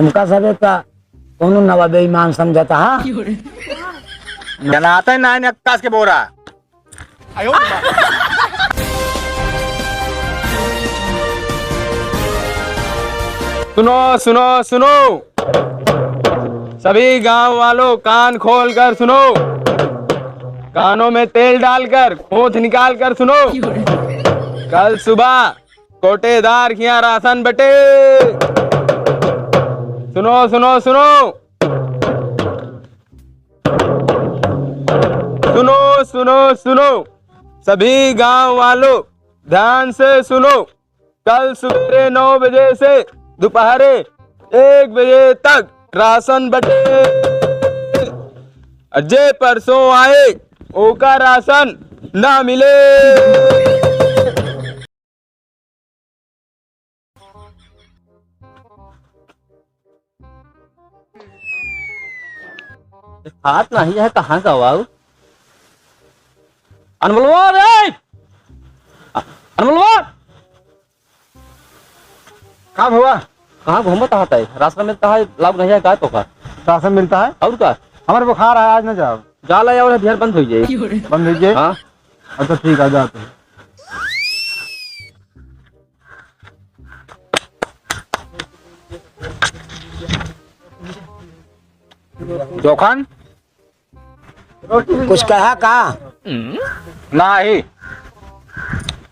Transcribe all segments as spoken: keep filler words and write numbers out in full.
हमका सबे का कौनो नवा बेईमान समझता, हाँ? जनाते ना इन्हें अक्कास के बोरा। सुनो, सुनो, सुनो, सभी गांव वालों, कान खोल कर सुनो, कानों में तेल डालकर, खोंच निकाल कर सुनो। कल सुबह कोटेदार के यहाँ राशन बटे। सुनो, सुनो, सुनो। सुनो, सुनो, सुनो। सभी गांव वालों, ध्यान से सुनो। कल सुबेरे नौ बजे से दोपहरे एक बजे तक राशन बटे। और जे परसों आए, ओका राशन ना मिले। हाथ नहीं है, कहाँ का हुआ? अनमोलवा रे! अनमोलवा! का हुआ? कहाँ घूमत रहता है? राशन मिलता है, लाभ नहीं है, का तो का? राशन मिलता है? और का? हमारे बुखार है, आज न जाओ। जा ला यार, बिहार बंद हो जाए। बंद हो जाए? हाँ। अच्छा, ठीक है, जाते हैं। जोखन? कुछ कहा का? नाही।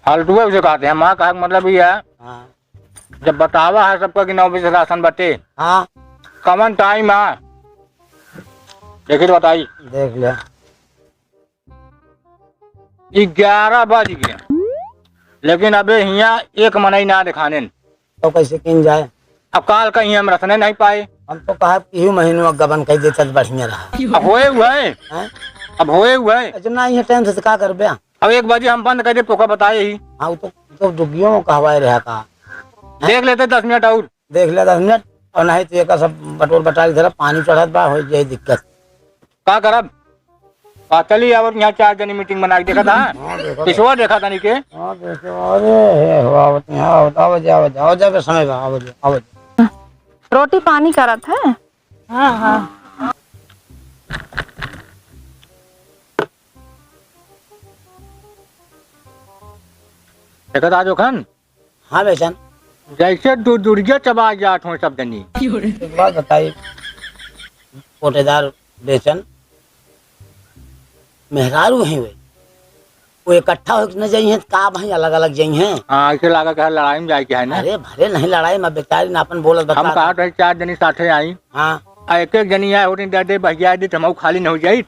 फालतुए उसे कहते हैं। हमारा कहा का मतलब ये है, हाँ। जब बतावा है सबका कि नौ बजे से राशन बटे, हाँ। कवन टाइम है? देखिए तो बताई। देख लिया। ग्यारह बज गया, लेकिन अबे हियाँ एक मनई ना दिखाने। तो कैसे किन जाए? अब काल कहीं हम रसने नहीं पाए। हम तो कहा कि यही महीनों गबन कर देता तो बढ़िया रहा। अब होए हुए हैं। हैं? अब होए हुए हैं। अच्छा, ना ये टाइम से तो का करबे? अब एक बजे हम बंद कर दे, तोका बताए ही। हाँ, वो तो, तो दुखियों में कहवाए रहा का। देख लेते दस मिनट और। देख ले दस मिनट, और नहीं तो एका सब बटोर बटार के धरा, पानी चढ़त बा, हो जाई दिक्कत। का करब? आ, चली आवत यहाँ चार जनी मीटिंग बना के देखा था। हाँ, देखा था। पिछवा देखा था नहीं के। हाँ, देखा, अरे, हे, हो, आवत नहीं, आवत, आवत जा, आवत जा, आवत जा, बे समय बा, आवत जा, आवत जा। रोटी पानी करत है? हाँ, हाँ। देखा था जोखन? हाँ बेचन। जैसे दू दुर्गे चबा जात हो सब जनी। एक बात बताई, कोटेदार बेचन, मेहरारू हैं वे, वो इकट्ठा होके न जाई हैं, का भाई अलग अलग जाई हैं? हाँ, ऐसे लागा कि लड़ाई में जाए के है ना। अरे भले नहीं लड़ाई में, बेचारी ना अपन बोलत बता हम कहा रहे चार जनी साथे आई। हाँ। आ एक एक जनी आए होती दे दे बहिया दी तो हम खाली नहीं हो जाई।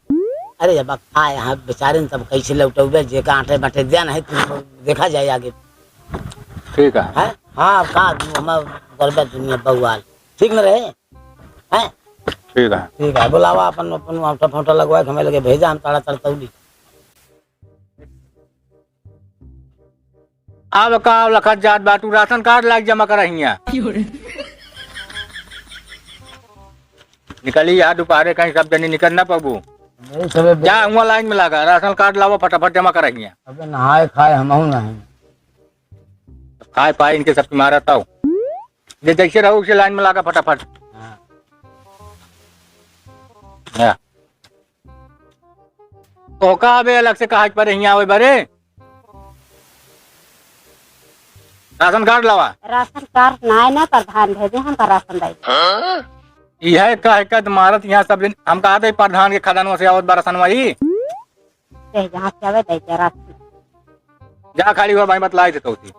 अरे अब का यहाँ बेचारे तब कैसे लौटौबे, जे का आटे बाटे दिया नहीं तो देखा जाए आगे। ठीक है। हैं? हाँ, अब का आदमी, हमार गरबा दुनिया बउआल। ठीक न रहे? हैं? ठीक है। ठीक है, बुलावा अपन, अपन औंठा फौंठा लगवा के हमें लगे भेजा, हम ताड़ा तरतौली। अब का लखत जात बा, तू राशन कार्ड लाग जमा कर हियाँ। निकली यहाँ दोपहरे कहीं सब जनी निकल ना पाबू। नहीं, सबे बे- जा हुआ लाइन में लागा, राशन कार्ड लावा फटाफट जमा कर हियाँ। अबे नहाए खाए हमहू नहीं। खाए पाए इनके सबकी मारा ताऊ। जे जैसे रहो उसे लाइन में लागा फटाफट। हाँ। हाँ। तोहका अबे अलग से कहा परे हियाँ आवे बरे। राशन कार्ड लावा। राशन कार्ड नाय ना प्रधान भेजे हमका राशन दे। इहे कह के त मारत यहाँ सब दिन हम कहा थे प्रधान के खजानवा से आवत बा राशन वही। चाहे जहाँ से आवे दे दे राशन। जा खाली हुआ भाई बतलाई देता उसी।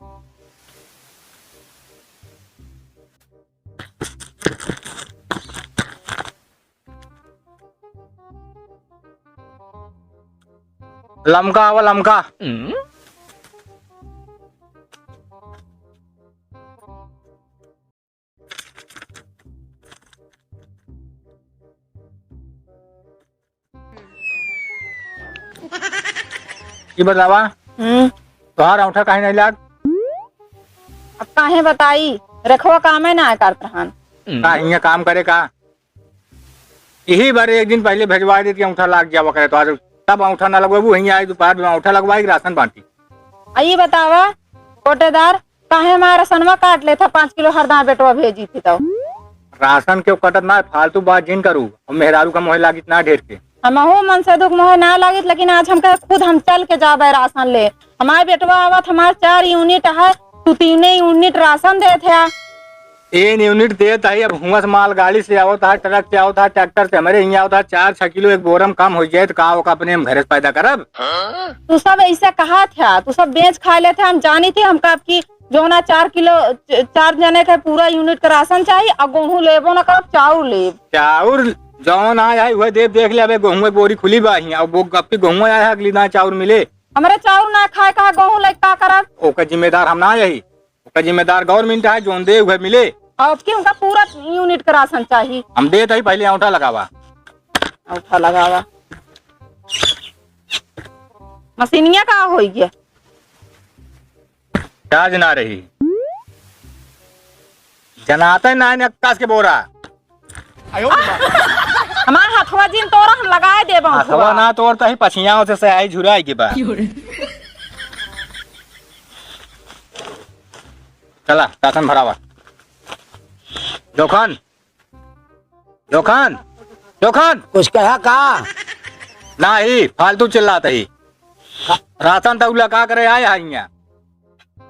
लमका आवा लमका। ई बतावा, हम्म। तोहार औंठा काहे नहीं लाग? अब काहे बताई, रेखवा कामे ना आय करत रहन। का हियां काम करे का? यही बारे एक दिन पहले भेजवा देती, औंठा लाग जावा करे तो आज तब औंठा ना लगवाबू, हियां आई दोपहर में औंठा लगवाई, राशन बांटी। आ ई बतावा कोटेदार, काहे हमारा रसनवा काट लेता, पाँच किलो हरदा बेटवा भेजी थी तो। राशन के कटत ना, फालतू बात जिन करू। अब मेहरारू का मोहे लागित ना ढेर के। हमहू मन से दुख मोहे ना लागित, लेकिन आज हमका खुद हम चल के जाबे राशन ले। हमार बेटवा आवत, हमार चार यूनिट है, तू तीने यूनिट राशन देत है। तीन यूनिट देत है, अब हुआं से मालगाड़ी से आवत है, ट्रक से आवत है, ट्रैक्टर से, हमरे हियां आवत है, चार छह किलो एक बोरम कम होइ जाए तो का ओका अपने हम घरे से पैदा करब? तू सब ऐसे कहत है, तू सब बेच खा लेत है, हम जानी थे, हमका आपकी जौना चार किलो, च-, चार जने के पूरा यूनिट के राशन चाही, आ गेहूं लेबो न करब, चाउर लेब। चाउर जौन आय है, उहे देब, देख ले, अबे गेहूं के बोरी खुली बा हियां, अब वो गप्पी गेहूं आय है, अगली दाएं चाउर मिले। हमरे चाउर ना खाए, कहा गेहूं लेके का करब? ओकर जिम्मेदार हम ना यही, ओकर जिम्मेदार गवर्नमेंट है, जौन दे उहे मिले। अब की उनका पूरा यूनिट के राशन चाही। हम देत हई, पहले औंठा लगावा। औंठा लगावा। मशीनिया का होई गया? चार्ज ना रही। जनाते ना है अक्कास के बोरा। हमार हथवा जिन तोरा हम लगाए देबो हथवा। ना तोड़ता ही पछियाओ से सयाही झुराई के बा। चला, राशन भरावा। जोखन, जोखन, जोखन। कुछ कहा का? नाही, फालतू चिल्लात ही। राशन तौला का करे आए हा हियां?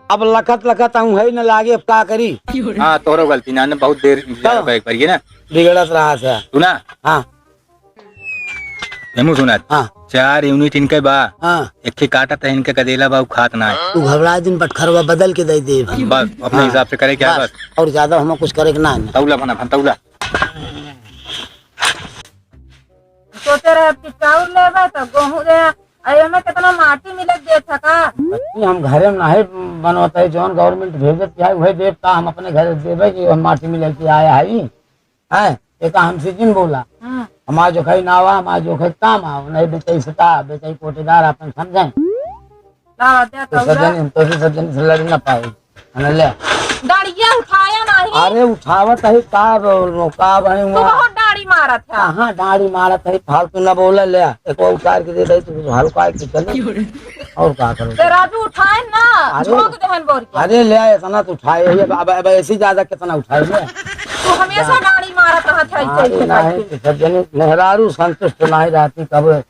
अब लखत लखत आऊं है न लागे, अब का करी? हाँ, तोहरो गलती ना, ने बहुत देर इंतजार कब? बैक करिए ना। बिगड़त रहा था। सुना? हाँ। हेमू सुना। हाँ। चार यूनिट इनके बा। हाँ। एक ही काटत है इनके कदेला बा, उ खात ना है। तू घबरा दिन बटखरवा बदल के दे दे। बस, अपने हाँ। हिसाब से करे क्या बस। बस। और ज्यादा हमें कुछ करे के ना है। तौला भना, भन तौला। सोचे रहे कि चाउर लेबे त गेहूं दे, आ एमे केतना माटी मिले के देत ह का? बच्ची, हम घरे में नाहीं बनवत है, जौन गवर्नमेंट भेजत है, उहे देब का, हम अपने घरे देबे कि हम माटी मिले के आया है? हैं? ये का हमसे जिन बोला? हम्म। हमार जोखई ना आवा, हमार जोखई काम आवा, नहीं बेचाई सता, बेचाई कोटेदार अपन समझें। लावा, दे तो तौला। सज्जन, तो से सज्जन से लड़ ना पाए। है ना, ले। डाड़िया उठाया नहीं। अरे उठावत है, का बोल, का भाई तू हुआ? बहुत डाड़ी मारत है। कहाँ डाड़ी मारत है, फालतू ना बोला, ले। एक बार उतार के दे दे, तू हल्का है, किचन। और का करो? ते राजू उठाए ना, अरे, झोंक देहन बोर के। अरे ले, इतना तो उठाए, ये अब, अब, अब ऐसी ज्यादा कितना उठाए ले? तू हमेशा जा। डाड़ी मारत रहत है, अरे ऐसे, नहीं, ऐसे। तो सज्जन, मेहरारू संतुष्ट नहीं रहती, कब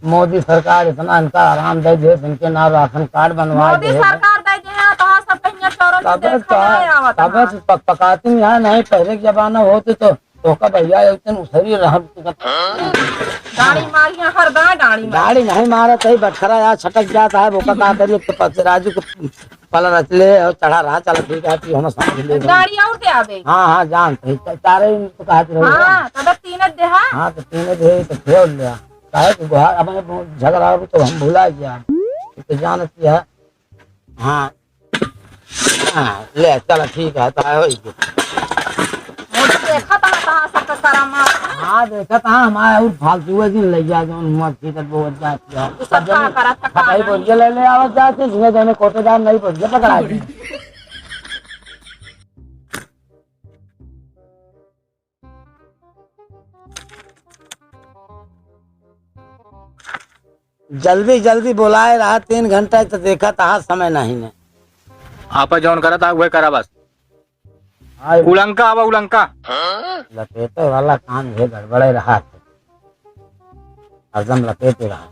मोदी सरकार इतना इनका आराम दे दे, इनके नाम राशन कार्ड बनवा मोदी दे। सरकार दे दे, तो सब कहीं चौरों से तबे देश का तो, आया आवत तबे है। से पक-, पकाती यहाँ नहीं, पहले के जमाना होते तो, तो का भैया एक दिन उसरी रहब। डाड़ी मारिया हर गाय डाड़ी मारी। गाड़ी नहीं मारत है, बटखरा यार छटक जाता है, वो का करिए, तो पक-, राजू के पल रच ले और चढ़ा रहा, चला ठीक है, तू हम समझ ले। गाड़ी और दे आवे। हाँ, हाँ, जानते हैं, चा-, चारे ही तो कहा थे, हाँ, तब तीन दे, हाँ। हाँ, तो तीन दे, तो खेल ले। काहे कि गुहार, अपने झगड़ा हो तो हम भुला गया। तो जानत किया। हाँ। हाँ, ले, चला, ठीक है, तो आयो ही के। मुझे देखा था, कहाँ से तो करा मार। हाँ, देखा था, हमारे और फालतू है, जिन ले जा, जो मत की तो बहुत जाती है। तू सब का करा था, हटाई का बोल के ले, ले आवत जाते, जिन्हें जाने कोटेदार नहीं बोल के पकड़ा दे। जल्दी जल्दी बोलाए रहा, तीन घंटा तो देखा तहाँ समय नहीं ने। आपा जौन करत आ, उहे करा बस। हाँ। उलंका आवा, उलंका। लपेटे वाला काम ये गड़बड़े रहा। हरदम लपेटे रहा।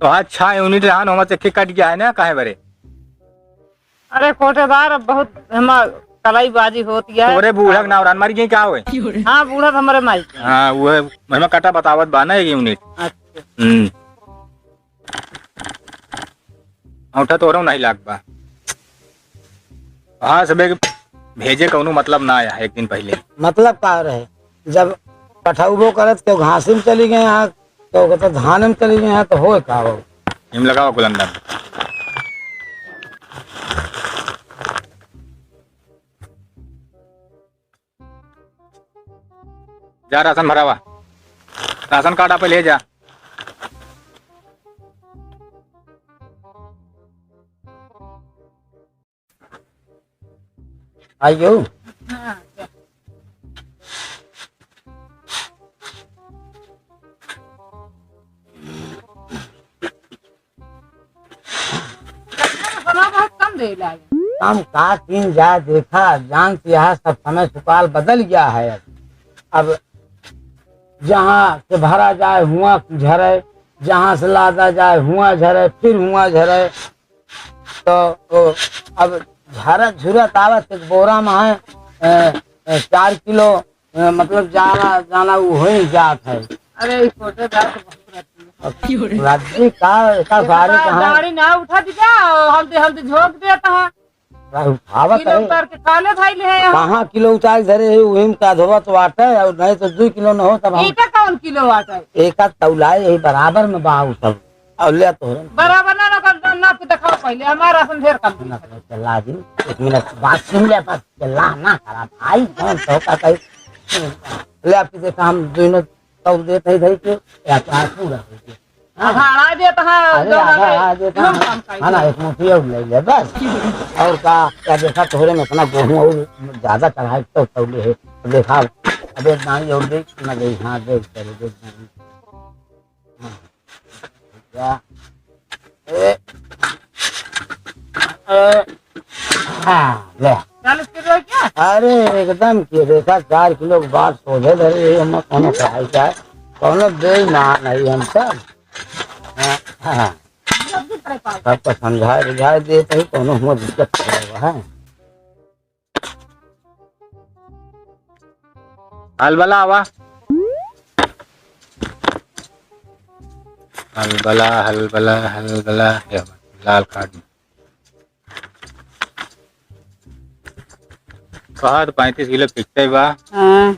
तो आज छह यूनिट रहन, ओमा से एक कट गया है ना, काहे बरे? अरे कोटेदार, अब बहुत हमा कलाईबाजी होती है। तोरे बूढ़ा के नाव रान मारी गई का होए? हाँ, बूढ़ा तो हमारे माई के। हाँ, वो है, महिमा काटा बतावत बा ना एक यूनिट। अच्छा। हम्म। औंठा तोहरो नहीं लाग बा। हाँ, सबे के भेजे कौनो मतलब ना आया है एक दिन पहले। मतलब का रहे? जब पठौबो करत, केहू घासी में चली गए हैं, केहू कहते धान में चली गए हैं, तो होए का हो? हिम लगाओ कुलंदर। जा राशन भरावा, राशन कार्ड आप ले जा। आइयो। हाँ, जा। तेल आए। हम का कीन जाए, देखा, जान से यह सब समय सुकाल बदल गया है। अब, अब जहाँ से भरा जाए, हुआँ झरे, जहाँ से लादा जाए, हुआँ झरे, फिर हुआँ झरे। तो, ओ, अब झरत झुरत आवत एक बोरा में है, ए, ए, चार किलो, ए, मतलब जाना, जाना उ हो ही जात है। अरे, ई छोटे दांत बहुत रहती है। अब रद्दी का, एका ये सारे पता कहाँ? गाड़ी ना उठा दी क्या? हल्दी, हल्दी झोंक देता है। भाई, उठावत किलो है। उतार के काले भाई ले आया। कहाँ किलो उतार धरे है, वही में का धोवत वाटे, और नहीं तो दो किलो न हो तब हम। एका कौन किलो वाटे? एका तौलाए यही बराबर में बा उ सब। और ले तोहरे। बराबर ना, ना, ना, ना, तू दिखाओ पहले, हमारा राशन ढेर कम। ना, ना, चला दी। एक मिनट, बात सुन ले, बस चला ना करा भाई, कौन तो का कही। ले आपकी देखा, हम दोनों तौल देत है इधर के, या तो आज पूरा हो गया। हाँ। आधा अड़ा देत है, अरे, जो आधा हमें अड़ा देत है। हम काम खाई है ना, थे। एक मुट्ठी और ले ले, बस। और का, क्या देखा, तोहरे में इतना गेहूं और ज्यादा चढ़ाई तो तौले है। देखा, अब एक दानी और दे, ना दे, हाँ, दे, चलो, दे, दानी। हाँ। या। ए, ए, हाँ, ले। चालीस किलो है क्या? अरे, एकदम के देखा, चार किलो के बात सोझे धरे, ये हम कौनो कढ़ाई का है, कौनो बेईमान है हम सब। हाँ, हाँ। सबको समझाए बुझाए देत है, कौनो हुआ दिक्कत नहीं हुआ है। हलबला आवा। हलबला, हलबला, हलबला। ये लाल कार्ड। कहा तो पैंतीस किलो फिक्स है बा। हाँ।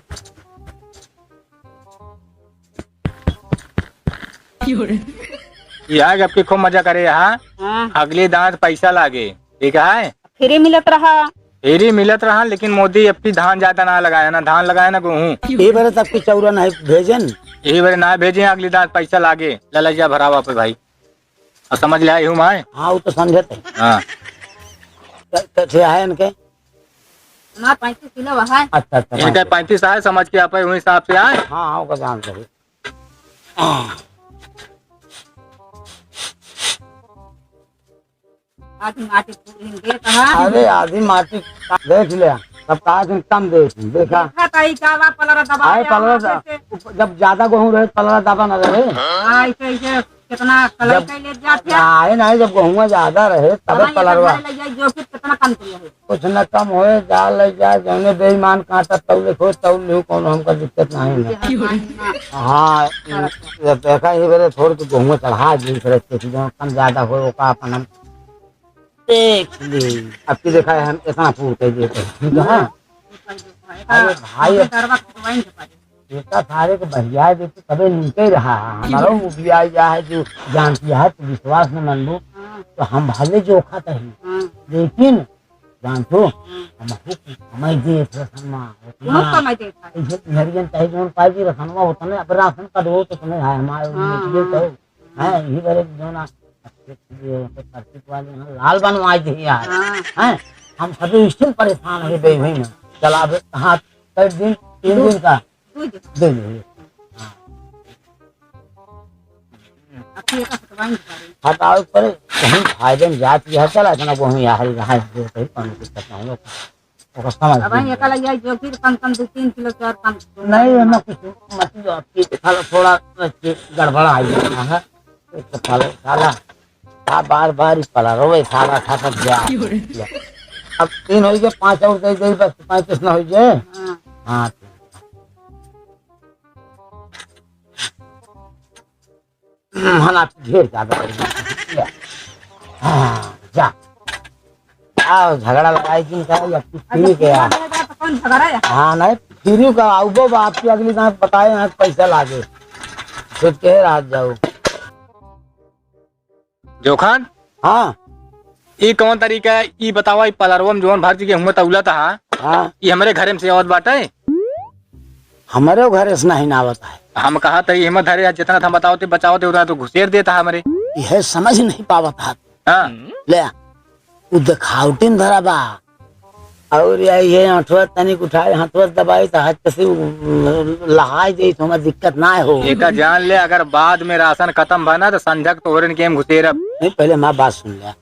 ये आगे आपकी खूब मजा करे यहाँ। हाँ। अगली दांत पैसा लागे, ठीक है? फ्री मिलत रहा। फ्री मिलत रहा, लेकिन मोदी अब की धान ज्यादा ना लगाया, ना धान लगाया, ना गेहूं। ये बरे तक की चौरा नहीं भेजन। यही बरे ना भेजे, अगली दांत पैसा लागे, ललैया भरावा पे भाई। और समझ ले आई हूँ मैं। हाँ, वो तो समझते हैं। हाँ। क-, कैसे है इनके? ना, पैंतीस किलो है। अच्छा, अच्छा, इनका पैंतीस। पैंतीस आए, समझ के आप वही हिसाब से आए। हाँ, हाँ, ओका जान सही। हाँ। आधी माटी पूरी देत है। अरे, आधी माटी देख ले, तब कहा दिन कम दे, देखा। देखा ताई का बा, पलरा दबा आए, आया, पलरा हाथे द-, से। उप-, जब ज्यादा गेहूं रहे, पलरा दबा ना रहे। हाँ, ऐसे, ऐसे कितना कलई जब कैले जात है। आए नहीं, जब गेहूं ज्यादा रहे, तब हमारे पलरवा। इधर ले जाए, जो कि कितना कम किया है। कुछ न कम होए, जा ले जाए, जौने बेईमान कांटा तौल हो, तौल हो, कौनो हमका दिक्कत नहीं है। हाँ, हाँ, हाँ। ये देखा, ये बेरे छोड़ के गेहूं चढ़ा दी, फिर ऐसे कि जौन कम ज्यादा होए, ओका अपन हम देख ली। अब की देखा है, हम इतना पूर कर देते हैं, ठीक है? अरे भाई, इतना सारे के बहिया देते, तबे नीचे रहा है। हमारा वो भी आ गया है, जो जानती है, तो विश्वास न मान लो, तो हम भले जो खाता है, लेकिन जान तो, हाँ। हम बहुत कमाई देत रहे सनमा, उतना बहुत कमाई देत है। इधर, इधर जन चाहे जौन पाई जी रसनवा होता ना, अब राशन कार्ड हो तो तुम्हें है, हमारे हाँ, उनमें हाँ। तो, हाँ। हैं, यही बड़े जो ना, ये तो करती वाले हैं, लाल बनवाई दी यार। हाँ। हैं, हम सभी इससे परेशान हो गए भाई ना। चला अब, हाँ, कई दिन, तीन दिन का, दो दिन। दे दे। हाँ। अब ये का हटवाएंगे सारे। हटावे के पड़े, कहीं फायदे में जात की है, चला इतना को हम यहाँ ही रहा है, जो कहीं पानी की करता हम लोग। ओकर समझ अब नहीं। ये कल ये जो फिर कम कम दो तीन किलो चार पाँच किलो नहीं, हमें कुछ मत लो, आपकी साला थोड़ा गड़बड़ा आ गया है। एक तो साला, साला, आ बार बार ही पड़ा रहो, साला खा तक गया। अब तीन हो गए, पाँच और दे दे, बस पैंतीस ना हो जाए। हाँ। हाँ। हम्म, हला ढेर ज्यादा कर दिया। हाँ, जा। आओ, झगड़ा लगाई जिन का, या कुछ अच्छा, फ्री के आ। झगड़ा लगा तो कौन झगड़ा है? हाँ, नहीं, फ्री का आउबो बा, आपकी अगली दांत बताए, यहाँ पैसा लागे। फिर के रात जाओ। जोखन? हाँ। ई कौन तरीका है? ई बतावा, ई पलरवा में जौन भर जी के हुआ तौला था, हाँ। ई हमरे घरे में से आवत बाटे? हमरे घरे से नहीं ना आवत है। हम कहा त ई हिम्मत धरे, जितना था बताओ ते, बचाओ ते, उतना तो घुसेर देता हमरे। यह समझ नहीं पावत है। हाँ। ले, उ देखावटी में धरा बा। और या ये हथवा तनिक उठाए, हथवा दबाई त हाथ कसी उ, लहाई जाई त हमार दिक्कत ना हो। एका जान ले, अगर बाद में राशन खत्म भा ना त संझक तोहरन के हम घुसेरब। नहीं, पहले हमार बात सुन ले।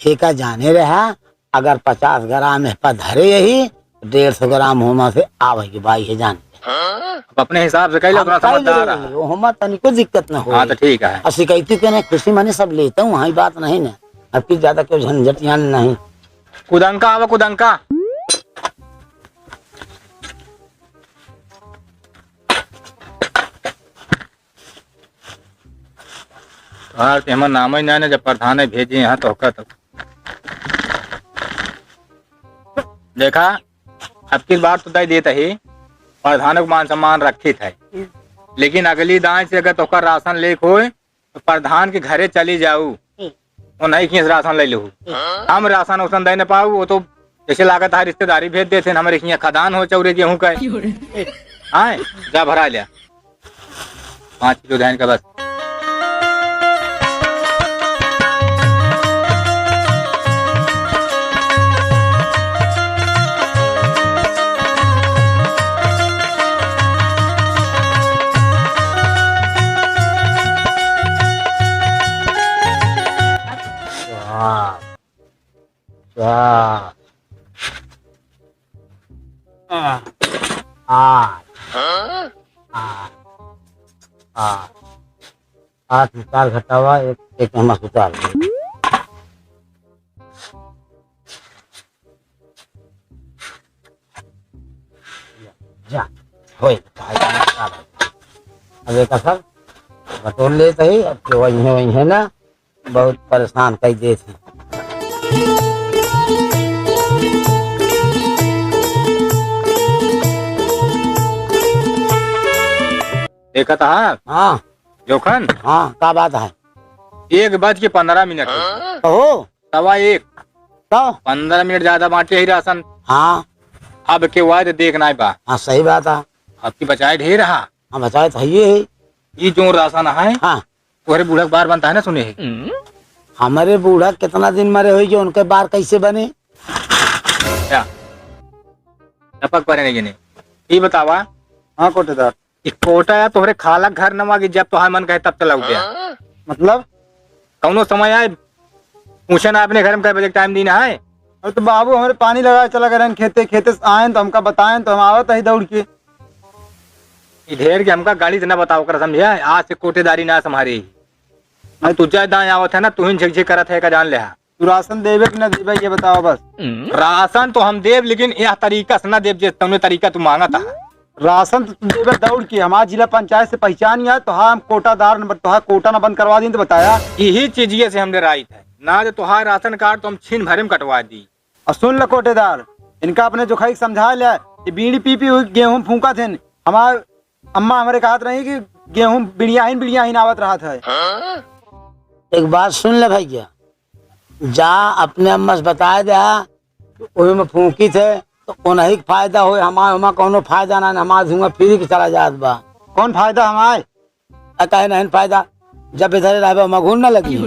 एका जाने रहा, अगर पचास ग्राम एह पर धरे यही, डेढ़ सौ ग्राम होमा से आवे के बाई है जान। अब अपने हिसाब से कह लो, हम अपना कह समझदार ले, है। वो होमा तनिको दिक्कत न हो। हाँ, तो ठीक है। और शिकायती के नहीं, खुशी माने सब लेता हूँ, हाँ, बात नहीं ना। अब की ज्यादा क्यों झंझटियान नहीं। कुदंका आवा, कुदंका। तोहार ते हमर नाम ही ना, ना, जब प्रधान है भेजे यहाँ तो का तो। देखा, अब की बार तो दे देता ही, प्रधान को मान सम्मान रखित है, लेकिन अगली दाएं से अगर तोहका राशन लेक होए, तो प्रधान के घरे चली जाऊ, ठीक। वो नहीं खींच राशन ले लू। ठीक। हम राशन उसन दे न पाऊ, वो तो जैसे लागत है रिश्तेदारी भेज देते हैं, हमारे खिया खदान हो चौरे गेहूं का। ठीक। आए, जा भरा लिया पाँच किलो धान का बस। स्वाहा। स्वाहा। आ, आ, आ, आ। आठ उतार घटावा, एक, एक हम उतार। जा, होई, भाई, अब एक असर बटोर लेत ही, अब के वही है, वही है ना, बहुत परेशान कई देत ही। देखत हा? हाँ। जोखन? हाँ, का बात है? एक बज के पन्द्रह मिनट हो। कहो। सवा एक। तो? पन्द्रह मिनट ज्यादा बाँटे ही राशन। हाँ। अब के वाद देख नाई बा। हाँ, सही बात है। अब की बचाए ढेर हा। हाँ, बचाए तो है ही है। ई जो राशन है, हाँ। तोहरे बूढ़ा के बार बनता है ना, सुने है। हमारे बूढ़ा कितना दिन मरे होई कि उनके बार कैसे बने? क्या? टपक परे नहीं गिने। ई बतावा। हाँ, कोटेदार। ई कोटा या तोहरे खाला घर नवा की जब तोहार मन कहे तब चला गया। मतलब? कौनो समय आए, पूछे ना अपने घर में कै बजे टाइम दीना है। अरे तो बाबू, हमरे पानी लगाए चला गए रहन खेते, खेते से आएन तो हमका बताएन तो हम आवत ही दौड़ के। ई ढेर के हमका गणित ना बताओ कर, समझे? आज से कोटेदारी ना संभारे। अब तू जा दाएं आवत है ना, तू ही झिकझिक करत है का जान ले हा। तू राशन देबे कि ना देबे, ये बतावा बस। राशन तो हम देब, लेकिन यह तरीका से ना देब, जे तौने तरीका तू मांगत हा। राशन तो तू देबे दौड़ के, हमार जिला पंचायत से पहचान गया, तोहार हम कोटादार न बन-, तोहार कोटा ना बंद करवा दीन तो बताया। यही चीजिए से हम डेराइत है ना, जो तोहार राशन कार्ड तो हम छीन भरे में कटवा दी। और सुन ल कोटेदार, इनका अपने जोखाई के समझा ले, ये बीड़ी पी पी हुई गेहूं फूंकत हन। हमार अम्मा हमरे कहत रही कि गेहूं बिड़ियाहिन बिड़ियाहिन आवत रहत है। एक बात सुन ले भैया, जा अपने अम्मा से बताए दे, ओही में फूंकी थे, तो उन्हीं के फायदा होए, हमार, हमार कौनो फायदा ना, हमार धुआं फ्री के चला जात बा। कौन फायदा हमार? आ, काहे नहीं फायदा? जब इधर रहबे, हमार घून ना लगी।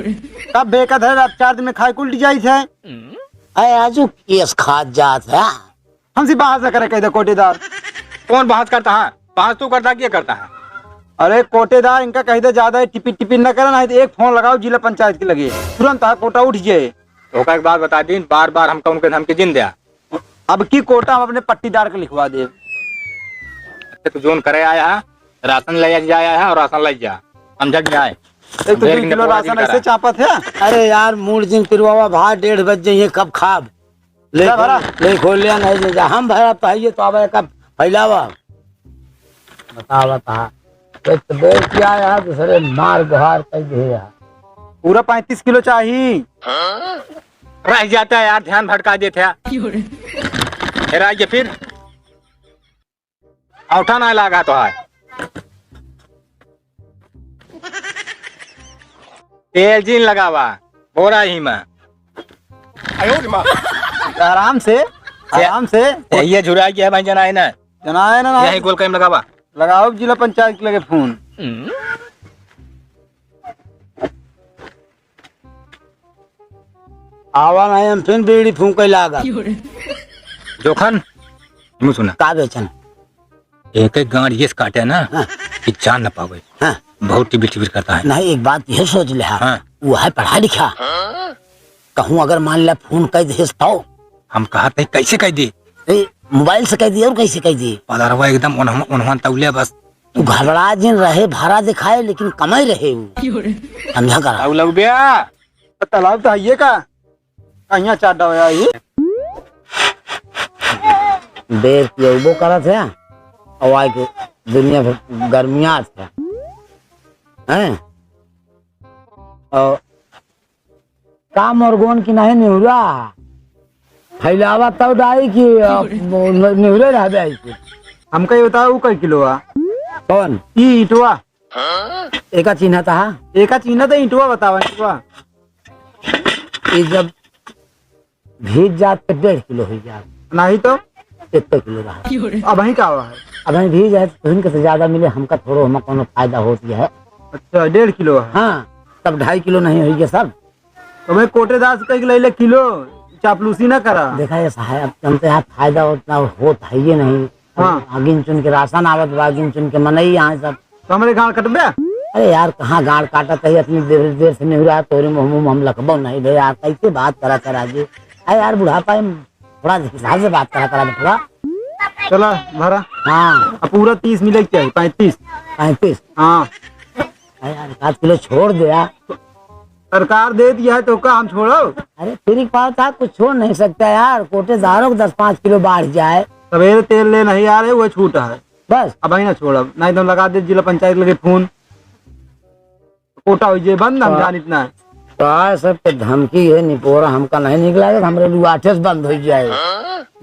तब बेका धरे, अब चार दिन में खाए के उल्टी जाई थे। अरे, आजू केस खात जात है। हमसे बहस न करे, कह दे कोटेदार। कौन बहस करता है? बहस तू करता, क्या करता है? अरे कोटेदार, इनका कह दे ज्यादा टिपिर टिपिर न करे, नहीं तो एक फोन लगाओ जिला पंचायत के लगे, तुरंत आ कोटा उठ जाए। ओका एक बात बता दी, बार बार हमका उनके धमकी जिन दिया। अब की कोटा हम अपने पट्टीदार के लिखवा दे। अच्छा, तू जोन करे आया है, राशन ले जा आया है और राशन ले जा, समझा कि आए। एक तो दो किलो राशन ऐसे चापत है। अरे यार, मूड जिन पिरवावा, भाई डेढ़ बज जाइए, कब खाब? ले जा भरा। ले खोल लिया, नहीं ले जा। हम भरा पाइए तो अब का फैलावा। बतावा, बता। एक तो बेच के आया, दूसरे मार गुहार कर दिए यार। पूरा पैंतीस किलो चाहिए। रह जाता है यार, ध्यान भटका देते हैं। क्यों रे? हेरा ये फिर। औठा ना लागा तो है। तेल जिन लगावा, बोरा ही में। आराम से, आराम से। ये झुरा गया भाई, जनाए ना। जनाए ना, ना। यही गोल कहीं लगावा। लगाओ जिला पंचायत के लगे फोन। आवा नहीं, हम फिर बीड़ी फूंके लागा। जोखन, मुँह सुना। का बेचन? एक एक गांड ये काटे ना, हाँ। कि जान न पावे। हाँ। बहुत टिबिर टिबिर करता है। नहीं, एक बात ये सोच ले, हाँ। हाँ। वो है पढ़ा लिखा। कहूँ अगर मान ले फोन कर दे तो, हम कहत है, कैसे कह दी? ए, मोबाइल से कह दी, और कैसे कह दी? पलरवा एकदम उन्हन, उन्हन तौले बस। तू घबरा जिन रहे, भाड़ा दिखाए, लेकिन कमाई रहे उ। समझा करा। ताऊ लगबिया, तालाब तो है ये का? कहिया चार डबया ही। बेर पियबो करत है, और आए के दुनिया भर गर्मियात है। हैं? और का मोरगोन की नहीं निहुरा? फैलावा तब डाई की, अ, निहुरे रह जाई की। हमका ये बताओ, ऊ कै किलो आ? कौन? ई ईंटवा। एका चिन्हत हा? एका चिन्हत, ईंटवा बतावा, ईंटवा। ई जब भीज जात तो डेढ़ किलो हो जात। नहीं तो? एक किलो रहा। अबहीं का हुआ है? अबहीं भीज जाए तो इनके से ज्यादा मिले, हमका थोड़ो, हमें कोनो फायदा होत है। अच्छा, डेढ़ किलो है। हाँ, तब ढाई किलो नहीं होइए सब। तो भाई कोटेदार से कह के ले ले किलो, चापलूसी ना करा। देखा ये साहब, अब तुमसे यहाँ फायदा उतना होत है ये नहीं। हाँ। आ गिन चुन के राशन आवत बा, गिन चुन के मनई यहाँ सब। तो हमरे गाड़ कटबे? अरे यार, कहाँ गाड़ काटत है, इतनी देर, देर से नहीं रहा, तोरे मुँह, मुँह हम लखबो नहीं बे यार, कैसे बात करा करा जी? अरे यार, बुढ़ापा में थोड़ा हिसाब से बात करा करा बे थोड़ा। चला, भरा। हाँ। अब पूरा तीस मिले के चाहिए, पैंतीस। पैंतीस? हाँ। अरे यार, एक आध किलो छोड़ दे यार। सरकार दे दिया है तो का हम छोड़ो? अरे, फ्री का पाव था, कुछ छोड़ नहीं सकता यार, कोटेदारों को दस पाँच किलो बाढ़ जाए। सवेरे तेल ले नहीं आ रहे, वो छूटा है। बस। अबहीं ना छोड़ब, नहीं तो हम लगा दे जिला पंचायत लगे फोन। कोटा हो जाए बंद, हम तो जानित ना। तो आज सबके धमकी है, निपोरा हमका नहीं निकला, हमरे लुआठे से बंद हो जाए।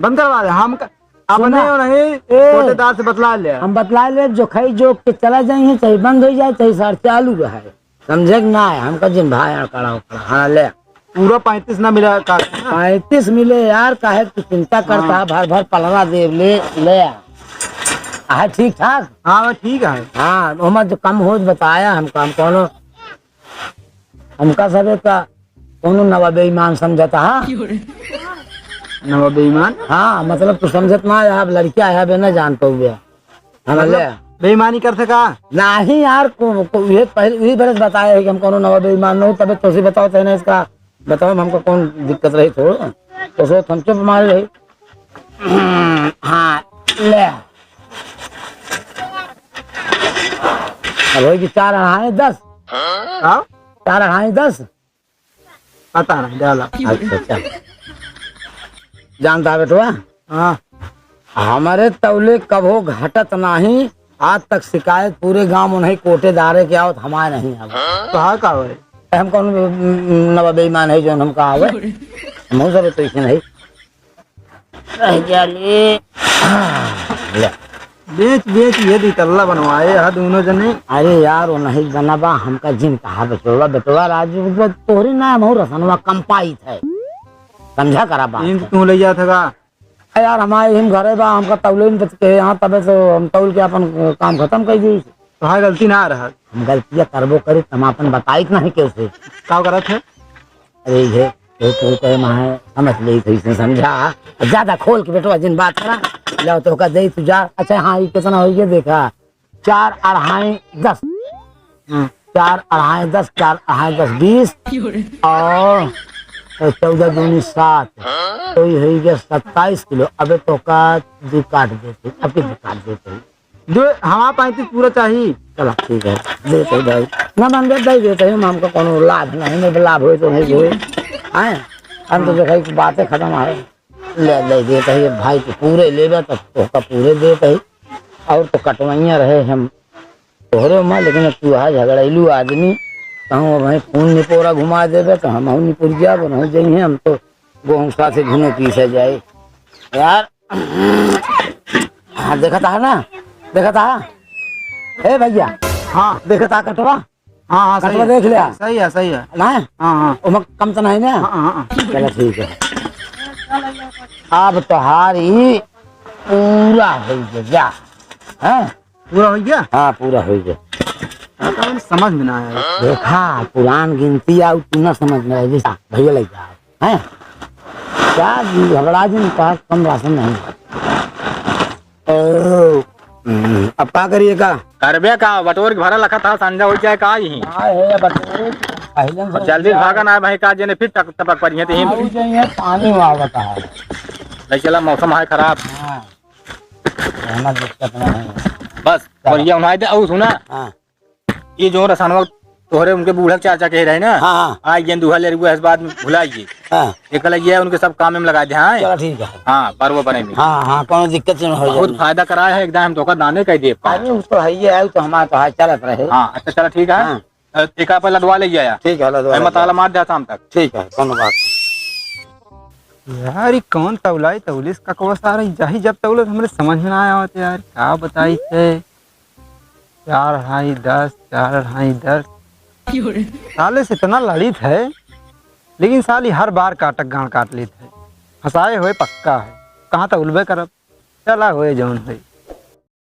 बंद करवा दे, हम क-, अपने सुना। और नहीं, ए, कोटेदार से बतला ले। हम बतला ले, जो खाई जो के चला जाइए, चाहे बंद हो जाए, चाहे सर चालू रहे। समझे कि ना है? हमका जिन भाई यहाँ खड़ा हो, खड़ा। हाँ, ले। पूरा पैंतीस ना मिला का? पैंतीस मिले यार, काहे तू चिंता करता हाँ। है? भर भर पलरा देव, ले, ले आ। आहे ठीक ठाक? हाँ, ठीक है। हाँ, ओमा जो कम हो बताया हमका, हम कोनो, हमका सबे का कोनो नवा बेईमान समझता है? नवा बेईमान? हाँ, मतलब तू समझत ना है, अब लड़किया है, बे ना जानत हुए। हाँ, मतलब, ले। बेईमानी कर सका? नहीं यार, को, को, ये पहले, ये बरस बताया है कि हम कोनो नवा बेईमान न हो, तबे तो से बताओ, तैने इसका बताओ, हमको कौन दिक्कत रही थोड़ा? तो सो हम चुप मारे रही। हाँ, ले। अब होई कि चार अढ़ाई दस। हाँ? चार अढ़ाई दस। पता नहीं, डाला। अच्छा, अच्छा। जानता है बेटवा? हाँ। हमरे तौले कभो घटत नाही, आज तक शिकायत पूरे गांव में नहीं, कोटेदारे के आवत, हमारे नहीं आवत। तो हाँ का होए? हम कौन नवा बेईमान है जो हम का आवे? हम सब तो इसे नहीं। रह गया ले। ले। बेच, बेच, ये दुई तल्ला बनवाए हा दोनों जने। अरे यार, वो नहीं बना बा, हमका जिन कहा बेटवा, बेटवा राजू, वो तोहरी ना, हम रसनवा कम पाइत है। समझा करा बात इन है। तू ले जात हगा? अरे यार, हमारे हम घरे बा, हमका तौले न बच के यहाँ, तबे तो हम तौल के अपन काम खत्म कर दी। तोहार गलती ना रहा। हम गलतियाँ करबो करी, तम अपन बताइत नहीं कैसे। का करत है? अरे ये, ये तू कहे माहे समझ ले, तो इसे समझा। अब ज्यादा खोल के बेटवा जिन बात करा, लो तो का दे तू जा। अच्छा हाँ, ये कितना हो गया देखा, चार अढ़ाई दस। हम्म। चार अढ़ाई दस, चार अढ़ाई दस बीस और चौदह दूनी सात, तो ये हो गया सत्ताईस किलो। अबे तो का दू काट देते, अब के दू काट देते। दो, हमारा पैंतीस पूरा चाहिए। चला, ठीक है, देते भाई। ना मन दे, दे देते हैं, हमको कोनो लाभ नहीं, नहीं लाभ होए तो नहीं होए। हैं? हम तो देखा कि बातें खत्म है। ले, ले देते हैं, भाई के पूरे लेबे तो तोहका पूरे देते हैं। और तो कटवैया रहे हम तोहरे माँ, लेकिन अब तू है झगड़ैलू आदमी, कहूँ अब हमें खून निपोरा घुमा देबे तो हम हूँ निपुर जाब, नहीं जइहे, हम तो गोहूँ साथे घुनो पीसे जाए। यार, हाँ, देखत हा ना? देखत हा? ए भैया। हाँ। देखत हा कटवा? हाँ, हाँ, सही कटवा है। देख लिया? सही है, सही है। ना? हाँ, हाँ। ओमा कम तो नहीं ना? हाँ, हाँ, हाँ। चलो, ठीक है। अब तोहारी पूरा हो गया। हैं? पूरा हो गया? हाँ, पूरा हो गया। हाँ, तो समझ में ना आया। देखा, पुरान गिनती आउ तू ना समझ में आए, जैसा भैया लग जाए। हैं? क्या घबरा जिन, कहा कम राशन नहीं। ओ, हम्म, अब का करिए का? करबे का, बटोर के भरा लखत हा, संझा हो जाए का यही? हाँ, है, बटोर। पहले से और जल्दी भागा ना भाई, का जने फिर टक-, टपक पड़ी है तो ही हाँ, वो जो ये पानी हुआ होता है। नहीं चला, मौसम है खराब। हाँ। हमारा दिक्कत ना है। बस, चलो। बढ़िया उन्हाई दे। और सुना, हाँ। ये जो रसनवा तोहरे उनके बूढ़ा चाचा कहे रहे ना, हाँ, हाँ। आ, ये दूहा ले रुआ इस बात में भुलाइए। हाँ। ये कल ये उनके सब काम में लगा दे, हाँ। चलो, ठीक है। हाँ, पर वो बने में। हाँ, हाँ, कोनो दिक्कत नहीं हो बहुत जाए। फायदा कराया है एकदम, हम तो का दाने कह दिए। अरे, वो तो है ही है, वो तो हमारा तो हाथ चलत रहे। हाँ, अच्छा, चलो, ठीक है। हाँ। अ, एक आप लदवा ले आया। ठीक है, लदवा अरे, ले मताला आया। मार दे शाम तक। ठीक है, कोनो बात नहीं। यार, ई कौन तौलाई तौलिस ककवा सारा, ई जाही जब तौलत हमरे समझ में ना आवत यार, का बताई थे। चार अढ़ाई दस, चार अढ़ाई दस। साले से इतना लड़ित है, लेकिन साली हर बार काटक गांड काट लेत है। फंसाए हुए पक्का है, कहाँ तक उलबे करब। चला होए जौन होए।